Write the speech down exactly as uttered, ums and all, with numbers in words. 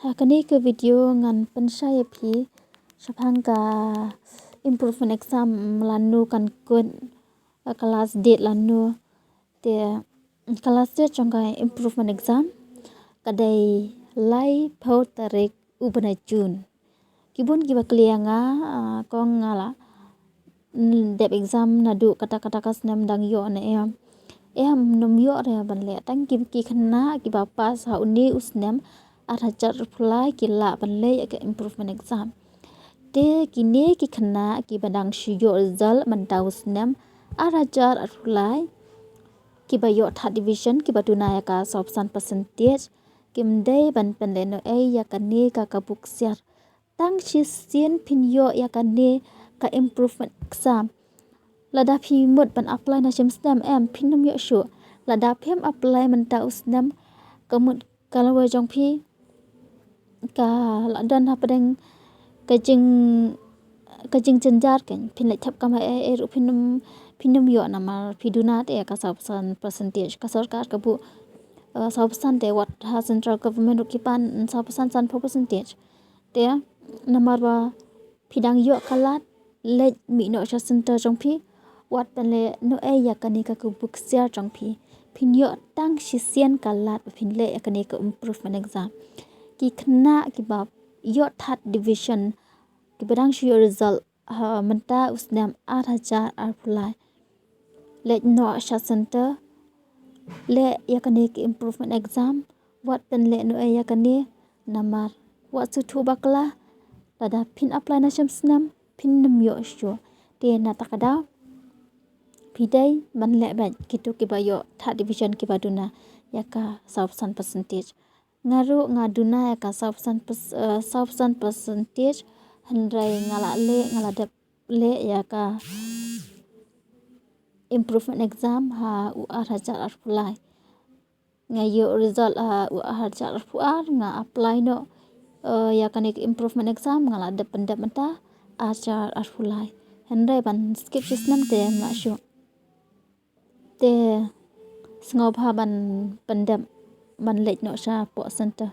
Ha kane ka video ngan pynshai ïa phi shaphang ka improvement exam, lano kan kut, ka last date lano. Te ka last date jong ka improvement exam ka dei laiphew tarik u bnai June. Ki bun kiba kylli ïa nga, ah, kong nga la, mm, dep exam naduh kata kata ka snem, dang ïoh ne em? Em, ym ïoh re ban leh. Tang ki, ki khynnah kiba pass ha une u snem ar hajar arphew lai ki lah ban leh ïa ka improvement exam. Te kine ki khynnah kiba dang shu ïoh result mynta u snem ar hajar arphew lai, kiba ïoh third division, kiba duna ïa ka sawphew san percentage, kim dei ban pynlehnohei ïa kane ka kabu ksiar. Tang shisien phin ïoh ïa kane ka improvement exam. Lada phi mut ban apply na shim snem, em, phin ym ïoh shuh. Lada phim apply mynta u snem, ka mut ka lawei jong phi ka la don hapdeng ka jing, ka jingjynjar, kan phin leit thep kam haei haei ruh phin ym, phin ym ïoh namar phi duna te ïa ka sawphew san percentage. Ka sorkar ka buh, eh, sawphew san, te wat ha central government ruh ki pan sawphew san, sanphew percentage. Te namar ba phi dang ïoh ka lad leit mih noh sha center jong phi, wat pynlehnohei ïa kane ka kabu ksiar jong phi. Phin ïoh tang shisien ka lad ba phin leh ïa kane ka improvement exam. Ki khynnah kiba ïoh third division, kiba dang shu ïoh result ha mynta u snem ar hajar arphew lai, leit noh sha center, leh ïa kane ka improvement exam, wat pynlehnohei ïa kane namar wat sngewthuh bakla, lada phin apply na shim snem phin ym ïoh shuh. Te na kata ka daw phi dei ban leh beit, kito kiba ïoh third division kiba duna ïa ka sawphew san percentage. Nga ruh nga duna ïa ka sawphew san pers-, eh, sawphew san percentage, hynrei nga la leh, nga la dep leh ïa ka improvement exam ha u ar hajar arphew lai. Nga ïoh result ha u ar hajar arphew ar, nga apply noh, eh, ïa kane ka improvement exam, nga la dep pyndep mynta ar hajar arphew lai. Hynrei ban skip shi snem te ym lah shuh. Te sngewbha ban pyndep, ban leit noh shapoh center.